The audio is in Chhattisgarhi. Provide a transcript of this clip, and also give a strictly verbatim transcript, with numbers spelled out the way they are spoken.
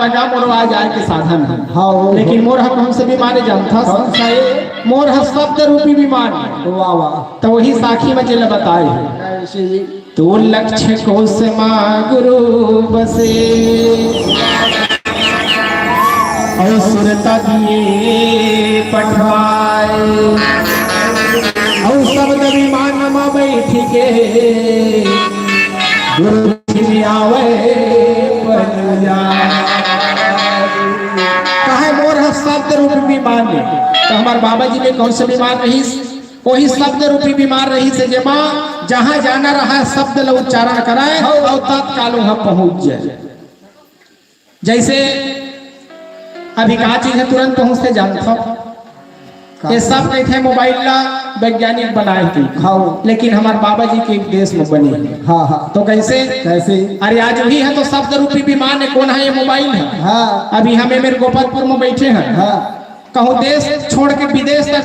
लगा मोर आ जाए के साधन हे। हाँ, वो लेकिन मोर ह कौन से विमान हे जानथस? कौन सा ये? मोर ह शब्द रूपी विमान हे। वाह, वाह। त वही साखी म जेला बताए हे। कैसे जी? तो लक्ष कोस मा गुरु बसे, अउ सुरता दिए पठवाए, अउ शब्द विमान म बैठ के गुरु जी आवे पनुया। कहे मोर ह शब्द रूप विमान हे, त हमर बाबा जी में कौन से विमान रहिस? वही शब्द रूपी विमान रहिस हे, जेमा जहाँ जाना रहा शब्द ल उच्चारण कराए अउ तत्काल वहाँ पहुँच जाए। जैसे अभी का चीज हे, तुरंत पहुँचते जानथव। का? ये सब कहिथे मोबाइल ला वैज्ञानिक बनाए हे। हाँ। लेकिन हमर बाबा जी के उपदेश म बने हे। हाँ, हाँ। तो कैसे? कैसे? अरे आज वही हे तो शब्द रूपी विमान हे, कौन हे? ये मोबाइल हे। हाँ। अभी हम ए मेर गोपालपुर म बैठे हन। हाँ। कहूँ देश छोड़ के विदेश तक